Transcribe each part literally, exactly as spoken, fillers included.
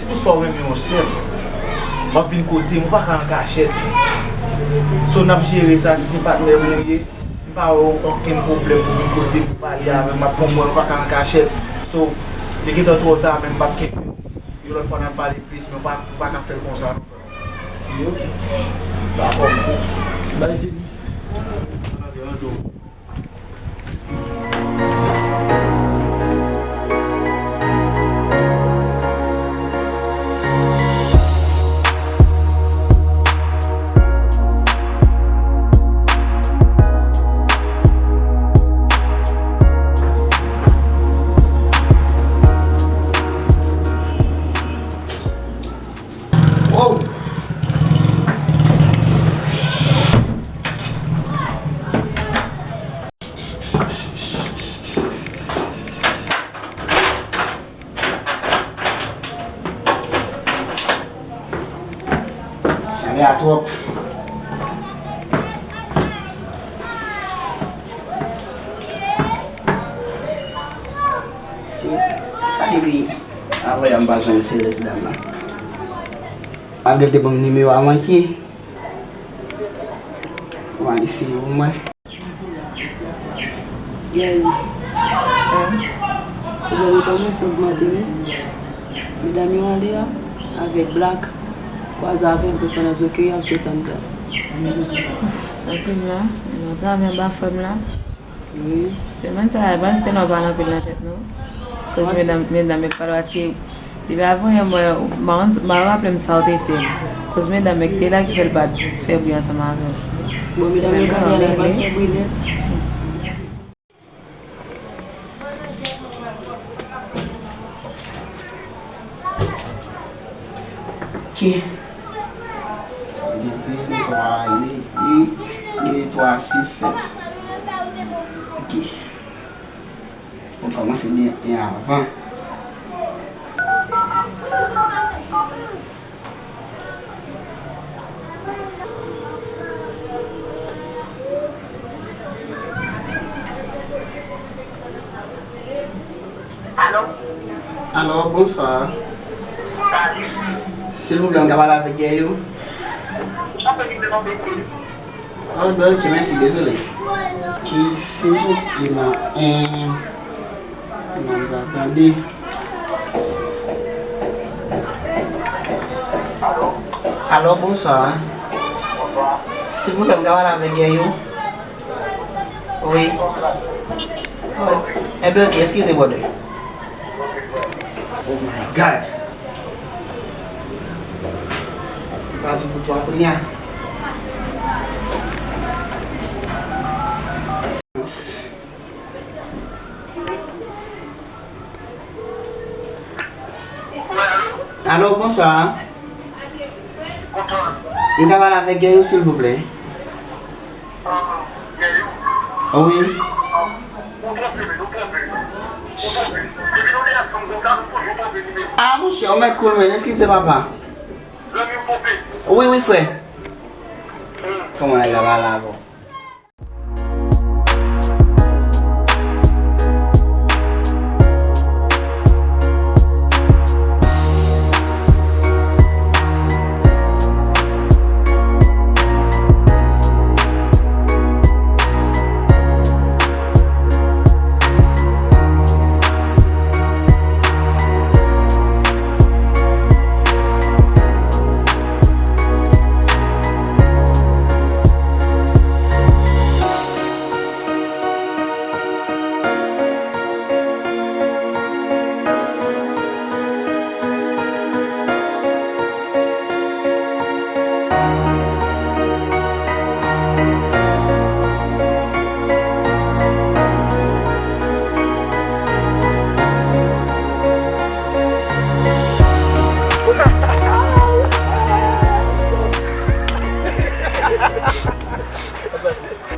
Tout fwa w renmen yon sè m, w ap vin kote m, ou pa ka an kachèt. So, n ap jere sa, si se patnè m ou ye, m pa wè okenn pwoblèm pou vin kote m, pou pale avè m, m ap konprann, ou pa ka an kachèt. So, li gentan twò ta, men m p ap kenbe w. Yon lòt fwa, n ap pale plis, men ou pa, ou pa ka fè l konsa, non, frè m. Ok. Dakò, m. Bay Jimmy. Wow! Chalè a twòp. Se sa depi avanyè m pa jwenn serye ti dam nan. Malgre l te ban m nimewo a manke. Mwen eseye pou mwen. Gary, pwoblèm yo kòmanse ogmante wi. Medam yo ale a, avèk Black, kwaze avè l, pran nan zoke, y ap sot anndan. Sa w di la, nou travay anba fèm la. Wi. Semèn sa a, pa kite nou pale anpil nan tèt nou. Koz medam, medam yo pale paske depi avan yè, mwen, m pa konn, m pa raple m sa w te fè m. Koz medam yo ki te la ki fè l pa t fè bri ansanm avè w. Bon, medam yo ka gen la pa fè bri nèt. Ok. Sa vle di de twa, uit, uit, de twa, sis, sèt. Ok. Ou kòmanse byen e avan. Alo? Alo, bonswa. Silvouplè, m ka pale avèk Gèyou? Ou chante ki te nan betiz. Oh, ben, ok, mèsi, dezole. Ki, silvouplè, nan, en, nan, ba, tande. Alo, bonswa. Silvouplè, m ka pale avèk Gèyou? Wi. Oh, enben, ok, eskize, brother. Oh my God. Pati pou twa kounye a. Alo, bonswa. M ka pale avèk Gèyou, silvouplè? Wi. Ah, monchè, ou mèt cool, man. Eskize, papa. Wi, wi, frè. Kòman nèg la pale avè w?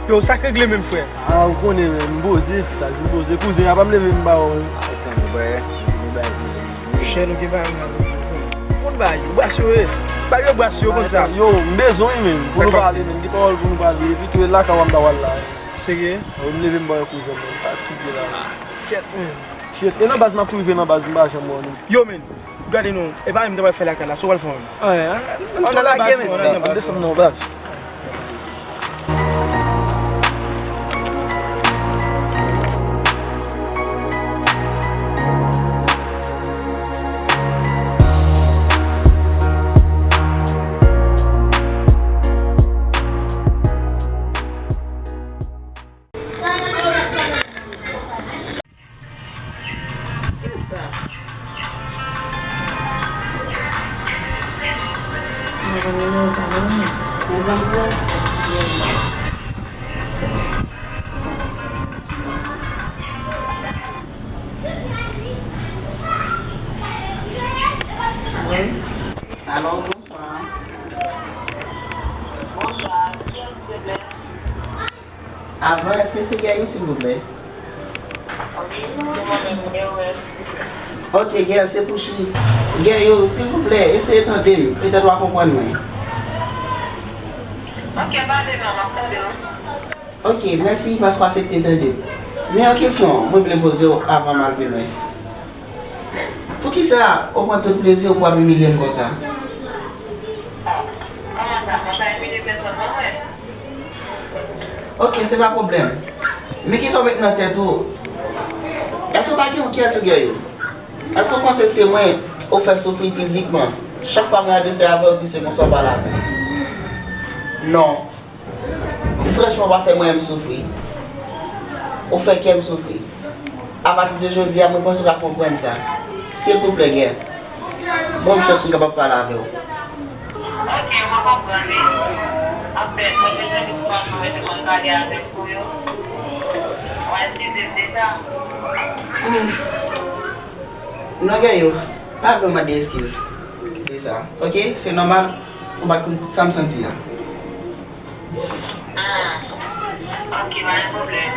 Yo, sa k regle menm, frè? Ah, ou konnen, men, m poze, sa di m poze. Kouzen, apa m leve m ba ou. Chè, nou gen bagay nan nou. Moun ba yo, bras yo ye. Ba yo bras yo konn sa. Yo, m bezwen wi, men, pou nou pale, men, gen pawòl pou nou pale. Epi tou, e lakay w a m ta pral la. Serye? Yo, m leve m ba yo kouzen, men, m fatige la. Kèt, men. Shit, e nan baz m ap tou rive nan baz, m pa janm wè nou. Yo, men. Gade nou, e pa menm te pral fè lakay la, sa w pral fè menm? Anyen, ann, ann tou lage, mesye. Ann desann non, baz. Wi. Alo, bonswa. Bonswa, kiyès, silvouplè? Avan, èske se Gèyou, silvouplè? Wi, se mwen menm, Gèyou. Ok, Gèyou, se pou chi. Gèyou, silvouplè, eseye tande m. Petèt w a konprann mwen. Ok, pale non, m ap tande w. Ok, mèsi paske w aksepte tande m. Men yon kesyon mwen vle poze w avan m al pi lwen. Poukisa w pran tout plezi w pou w ap imilye m konsa? Kòman sa? Mwen pa imilye pèsòn, non, mwen. Ok, se pa pwoblèm. Men kisa w met nan tèt ou? Èske w pa gen yon kè tou, Gèyou? Èske w panse se mwen ou fè soufri fizikman? Chak fwa mwen adrese avè w, epi se konsa w pale avè m. Non. Franchman, w pa fè mwen menm soufri. Ou fè kè m soufri. Apati de jodi a, mwen panse w ka konprann sa. Silvouplè, Gè. Ban m chans pou m kapab pale avè w. Ok, mwen konprann, wi. Anfèt, mwen te tande pou mwen, mwen te konn pale avè w pou yo. Mwen eskize m deja. Non, Gèyou, pa vle mande eskiz de sa. Ok? Se nòmal, ou pa t konn tout sa m santi a. Ah, ok, pa gen pwoblèm.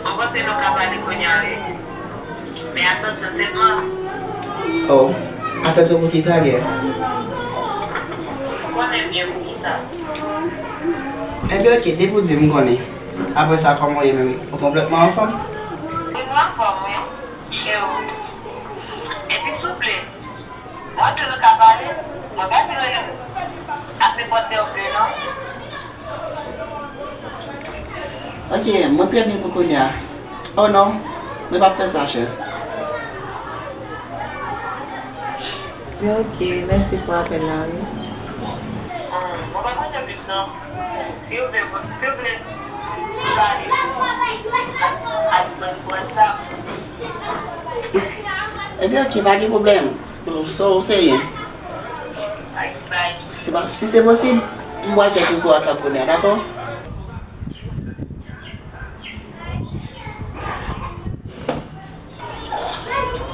Mwen panse nou ka pale kounye a, wi. Men atansyon sèlman. Oh, atansyon pou kisa, Gè? Ou konnen byen pou kisa. Ebyen, ok, depi w di m, m konnen. Apre sa, kòman w ye menm? Ou konplètman anfòm? Mwen anfòm, wi. E ou? Epi, souple, mwen tou nou ka pale, mwen pa vin rele ak nenpòt lè ou vle, non. Ok, mwen trè byen pou kounye a. Oh non, mwen p ap fè sa, chè. Men ok, mèsi pou apèl la, wi. Hmm, mwen pa bezwen plis, non. Si w vle, si w vle pale, al jwenn WhatsApp. Ebyen, ok, pa gen pwoblèm. Bon, sa w se ye. Si se pa, si se posib, m pral tèks ou sou WhatsApp kounye a, dakò?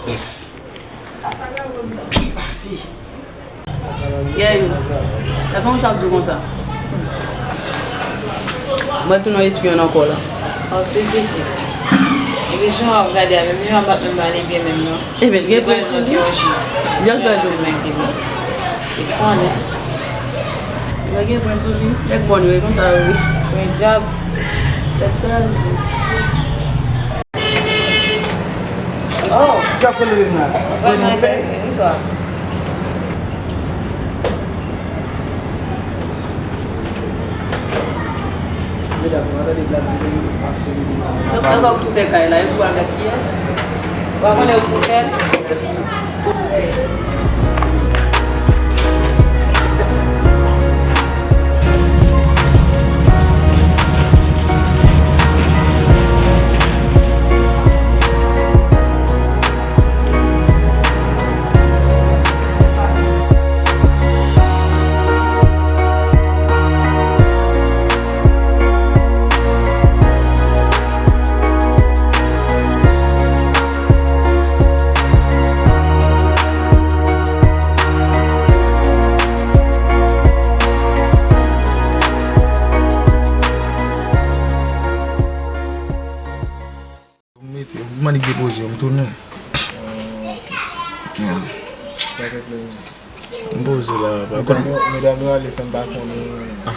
Yes. Byen pase. Gèyou, èske mwen sa ap di w konsa? Mwen tounen yon espyonn ankò la. Oh, sweet pitit. Epi jan w ap gade a menm, jan w ap bat menm pale byen menm non. Ebyen, l gen pwen sou li. Jan l fè jou. Li konnen. Mwen gen pwen sou li. Nèg mòn yo, e konsa yo ye. Pwen djab. Tèt chaje. Oh! Sa k ap fè leve m la? Vrèman, bèl, se wi, twa. Medam, nou pa tande blag nou te ap sere nou. Donk, nan tout kay la, e pou al gad kiyès? Ou pa konnen ou pou fè l? Mèsi. M mete, m annik depoze yo, m tounen. M poze la, pa konn. Medam yo, medam yo ale san m pa konnen. Ah.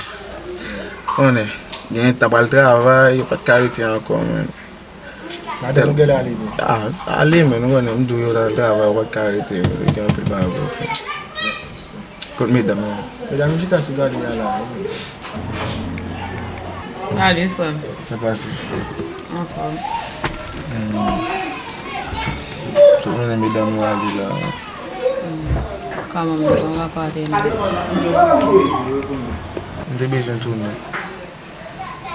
Konnen, gen tan pral travay, yo pa t ka rete ankò, men. Atè nou genlè ale tou. Ah, ale, men, ou konnen, m di w yo t al travay, ou pa t ka rete, men, gen anpil bagay pou w fè. Kot medam yo? Medam yo chita sou gade a la. Salut, frè m. Sa pase? Anfòm. Hmm. Sot mennen medam yo ale la. Hmm. Kòman m pa konnen. M te bezwen tounen.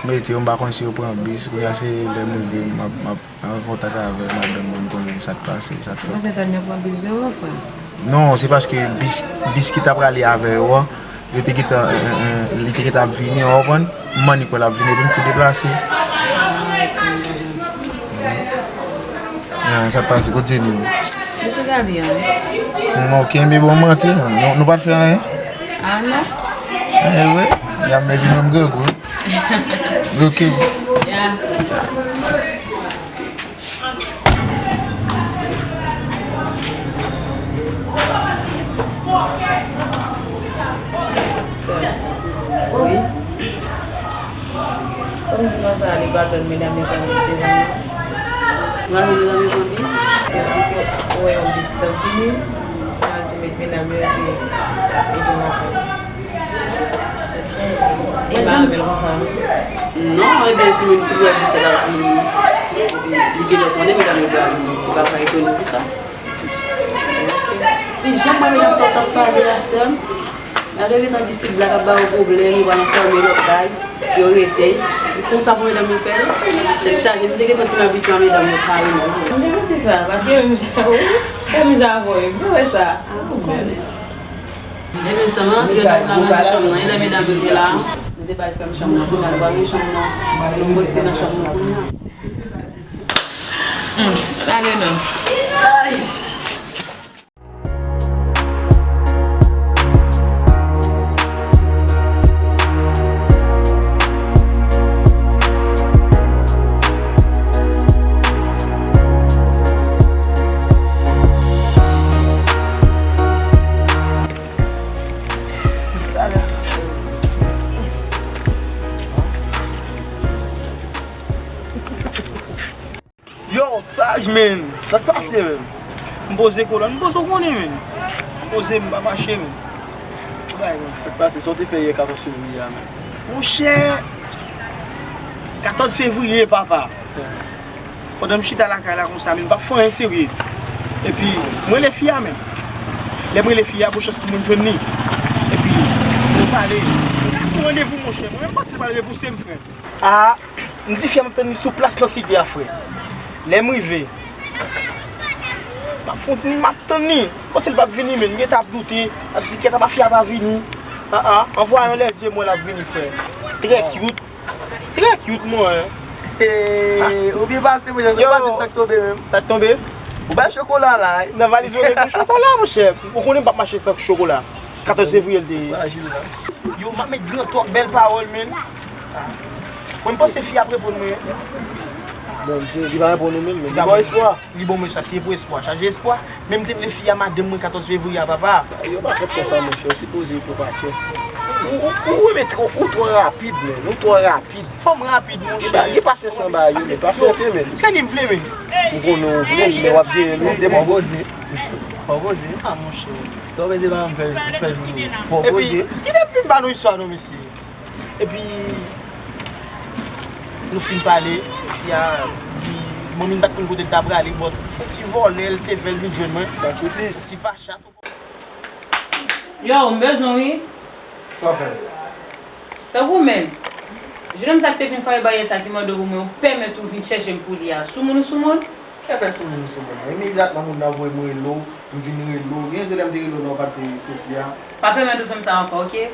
M rete yo, m pa konn si yo pran bis, kounye a se lè m rive, m ap, m ap an kontak avè madanm mwen, m konnen sa k pase, sa k fèt. Mwen se tann yo pran bis de ou, frè? Non, se paske bis, bis ki t ap prale avè yo an, yo te gentan, eh, eh, eh, li te gentan ap vini, w konprann? M annik wè l ap vini, epi m tou deplase. Ah, ok, m konprann. Ah, sa k pase? Kot Jenny? Li sou gade a. Bon, ok, men bon, m rantre. Nou, nou pa t fè anyen? Ah, non. Eh, wi. Y ap mete menm grangou. Ok. Ya. Wi. Kòm di konsa, li pa tann medam yo pran bis devan yo. Mwen menm medam yo pran bis. Yo di ke wè yon bis ki t ap vini, al tou met medam yo epi, epi n ap. E pa renmen l konsa, non? Non, ebyen, si menm ti frè bis la t ap vini, epi li gentan konnen medam yo pral vini, li pa ka etone pou sa. Men jan mwen menm sa w t ap pale a, sè m, malgre gentan di se blag ap ba yo pwoblèm, yo pral anfème lòt kay, yo rete. E konsa pou medam yo fè l? Tèt chaje, m te gentan fin abitye a medam yo kareman. M te santi sa, paske menm jan, menm jan avè w, m te wè sa. Ah, bon. Ebyen, sè m rantre, nou la nan chanm nan, e lè medam yo te la, m te bay frè m chanm nan, kounye a nou pa gen chanm nan, nou poste nan chanm nan kounye a. Hmm, ale non. Yo, Saj, men, sa k pase, men? M poze kolòn, m poze, w konnen, men. M poze, m pa mache, men. Bay, men, sa k pase, sa w te fè yè katòz fevriye a, men? Monchè, katòz fevriye, papa. Pandan m chita lakay la konsa, men, m pa fè anyen serye. Epi, m rele fi a, men. Lè m rele fi a, bon chans pou mwen jwenn li. Epi, nou pale. Mwen fè yon randevou, monchè. Mwen menm panse l pral repouse m, frè. A, m di fi a m ap tann li sou plas nan site a, frè. Lè m rive, m ap fon, m ap tann li. M panse l p ap vini, men m gentan ap doute. M ap di, kèt, apa fi a pa vini? A, a, an vwayan lèzye m wè l ap vini, frè. Trè cute. Trè cute, mwen. Hey, ou byen pase, monchè, sa pa di m sa k tonbe menm. Sa k tonbe? Ou bay chokola la, wi. Nan valiz mwen, gen chokola, monchè. Ou konnen m p ap mache san chokola. Katòz fevriye l te ye. Frajil la. Yo, m ap met gran tòk, bèl pawòl, men. Mwen, m panse fi ap reponn mwen. Bondye, li pa reponn ou menm, men li ba w espwa. Li ban mwen sa, se pou espwa, chaje espwa. Men m te vle fi a madanm mwen katòz fevriye a, papa. Yo pa fèt konsa, monchè, ou sipoze pran pasyans. Ou, ou, ou renmen twò, ou twò rapid, men, ou twò rapid. Fò m rapid, monchè. Gen pasyans anba yo, men, pasyante, men. Se li m vle, men. M konnen w vle l, men w ap genyen l, wi, depi w poze. Fò w poze. A, monchè. Twò beze pa m fè, fè jou. Fò w poze. Epi, kite m fin ba nou istwa, non, mesye. Epi, nou fin pale, fi a di, manmi n pa t konn kote l ta prale, but, se yon ti vòlè, l te fè l vin jwenn mwen. Sakrifis. Ti pacha, tou. Yo, m bezwen w, wi. Sa w fè? Tankou men, jennonm sa k te vin fè w bagay sa ki mande w pou mwen, ou pèmèt ou vin chèche m pou li a, soumoun ou soumoun? Ki afè soumoun ou soumoun? Imedyatman moun nan voye m rele w, m vin rele w. Gen jou lè m te rele w la, ou pa t vle soti a. Pa pèmèt ou fè m sa ankò, oke?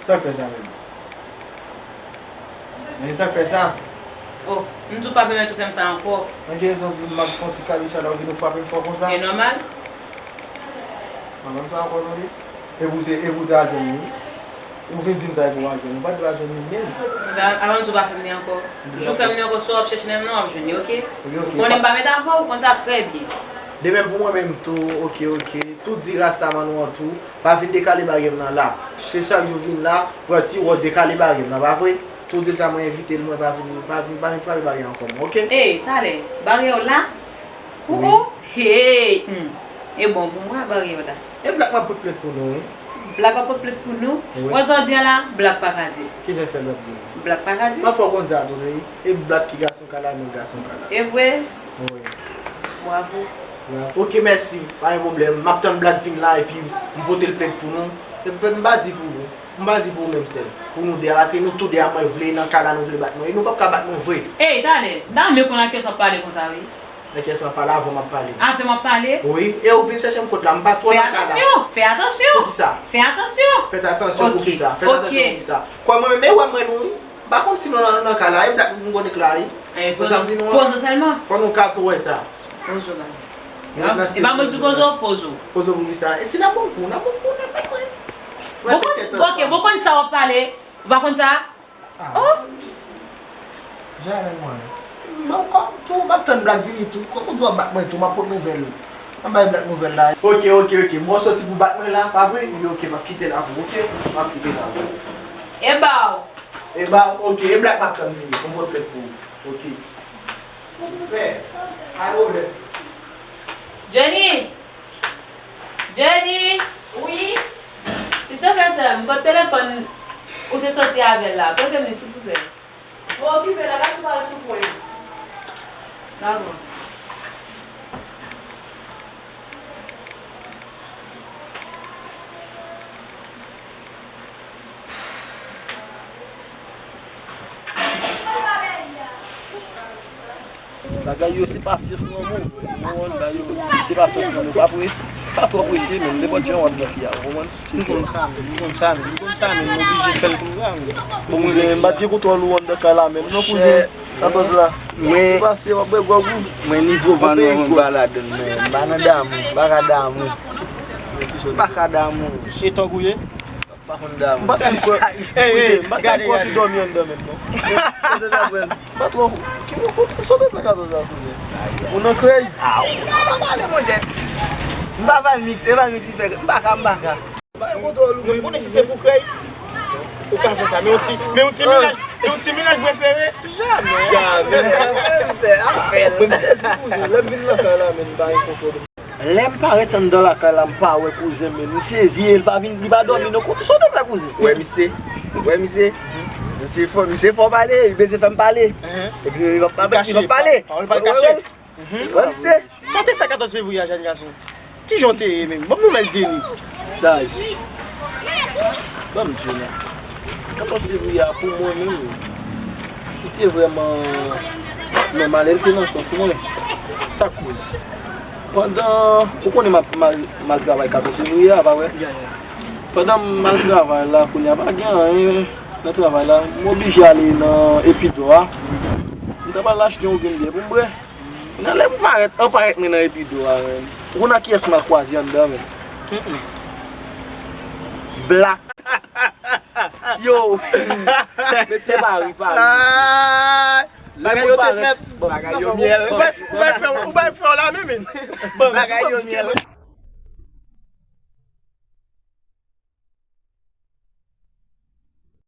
Sa k fè sa menm? Men sa k fè sa? Oh, m di w pa pèmèt ou fè m sa ankò. Men gen rezon pou m ap fè yon ti kabicha la, ou vin ou frape m fò konsa? E nòmal. Mwen menm sa ankò tande. Epi w te, epi w te al jwenn li. Ou vin di m sa epi w al jwenn li. Ou pa t dwe al jwenn li menm. Avan m di w pa fè m li ankò. Jou fè m li ankò, si w ap chèche nan men m nan, w ap jwenn li, oke? Ou konnen m pa met avè w, ou konn sa trè byen. De menm pou mwen menm tou, oke, oke. Tou di Rastaman ou an tou, pa vin dekale baryè m nan la. Se chak jou vin la, pran ti wòch dekale baryè m nan, pa vre? Pou di l sa, mwen envite l, mwen pa vin, pa vin, pa vin frape baryè ankò, mwen, oke? Ey, talè, baryè w la? Wi. Ou, ou? Hey! Hmm. E bon, pou mwen, baryè w la. E Black m ap pot plent pou nou, wi. Black ap pot plent pou nou? Wi. Wè sa w di a la, Black pa ka di. Kijan fè Black di? Black pa ka di. M ap fè w konn sa tou, wi. E Black ki gason kala, men gason kala. E vre? Wi. Bravo. Bravo. Oke, mèsi. Pa gen pwoblèm. M ap tann Black vin la, epi m pote l plent pou nou. Epi m pa di pou nou. M pa di pou ou menm sèl. Pou nou de a, paske nou tou de a, mwen vle nan kay la, nou vle bat mwen. E nou p ap ka bat mwen vre. Ey, talè, m ta renmen konn ak kiyès w ap pale konsa, wi. Nan kiyès m ap pale, avè w m ap pale. Avè m w ap pale? Wi, e ou vin chèche m kot la, m pa twò nan kay la. Fè atansyon, fè atansyon. Poukisa? Fè atansyon. Fè atansyon poukisa? Fè atansyon poukisa? Kwè mwen menm, e wè mwen nou, wi. M pa konn si nou nan, nan kay la, e Black m konnen k la, wi. Poze w sèlman. Fò nou ka tou wè sa. Poze w, baz. E pa mwen di poze w, poze w. Poze w poukisa? E si n ap bon kou, n ap bon kou, n ap bat mwen. Ou konn, oke, bon, konn sa w ap pale. Ou pa konn sa? Oh! Jere mwen. Mwen kòm tou, m ap tann Black vini tou. Kòm ou di w ap bat mwen tou, m ap pot nouvèl. M ap bay Black nouvèl la. Oke, oke, oke. Mwen soti pou bat mwen la, pa vre? Wi, oke, m ap kite la pou ou, oke? M ap kite la pou ou. E ba w. E ba w, oke. E Black m ap tann vini. Mwen pot plent pou ou. Oke. Respè. Pa gen pwoblèm. Jenny! Jenny! Wi? Silteplè, sè m, kot telefòn ou te soti avè l la? Pote m li, silvouplè. Mwen okipe la, gade ou pral sou pwen. Dakò. Bagay yo se pasyans nan, mon. Ou konprann? Bagay yo se pasyans nan, nou pa prese, pa twò prese, men nenpòt jan w ap gen fi a, ou konprann? M konn sa menm, m konn sa menm, m konn sa menm, m oblije fè l konsa menm. Bon, kouzen, m pa t gen kontwòl ou anndan kay la menm non, kouzen. Katòz la. Mwen, ou pase, w ap bwè gwòg ou. Mwen nivo pa nou an, m pa ladann, men m pa nan damou, m pa ka damou. M pa ka damou. E tòg ou ye? M pa konn damou. M pa t al kwè, kouzen, m pa t al kwè w te dòmi anndan menm non. Kote w t ap wè m? M pa twò, ki, kote, sa w te fè katòz la, kouzen? Ou nan krèy? A, ou pa pale, monchè. M pa Valmix, e Valmix ki fè, m pa ka, m pa ka. M pa gen kontwòl ou. Non, m konnen si se pou krèy, ou ka fè sa. Men yon ti, men yon ti mennaj, men yon ti mennaj prefere. Jamè. Jamè. Mwen m sezi, kouzen. Lè m vin nan kay la, men m pa gen kontwòl. Lè m parèt anndan lakay la, m pa wè kouzen, men m sezi, e l pa vin, li pa dòmi non. Kote sa w te fè, kouzen? Wè misye, wè misye. Misye fò, misye fò pale, li bezwen fè m pale. Epi li p ap, li p ap pale. Pawòl pa l kache. Wè misye. Sa w te fè katòz fevriye a, jèn gason? Kijan w te ye menm? Ban m nouvèl Jenny. Saj. Ban m di w non. Katòz fevriye a, pou mwen menm, li te vrèman nòmal, e l te nan sans mwen. Sa k koz? Pandan, ou konnen m ap, m al, m al travay katòz fevriye a, pa vre? Pandan m al travay la, kounye a pa gen anyen nan travay la, m oblije ale nan Epidò a. M ta pral achte yon grenn byè pou m bwè. Kounye a lè m parèt, an parèt mwen nan Epidò a, menm. Ou konn ak kiyès m al kwaze anndan, menm? Black. Yo. Mesye pa ri, pa ri. Lè mwen parèt, bon, bagay yo myèl. Ou bay, ou bay fè, ou bay fè w la menm, men. Bagay yo myèl.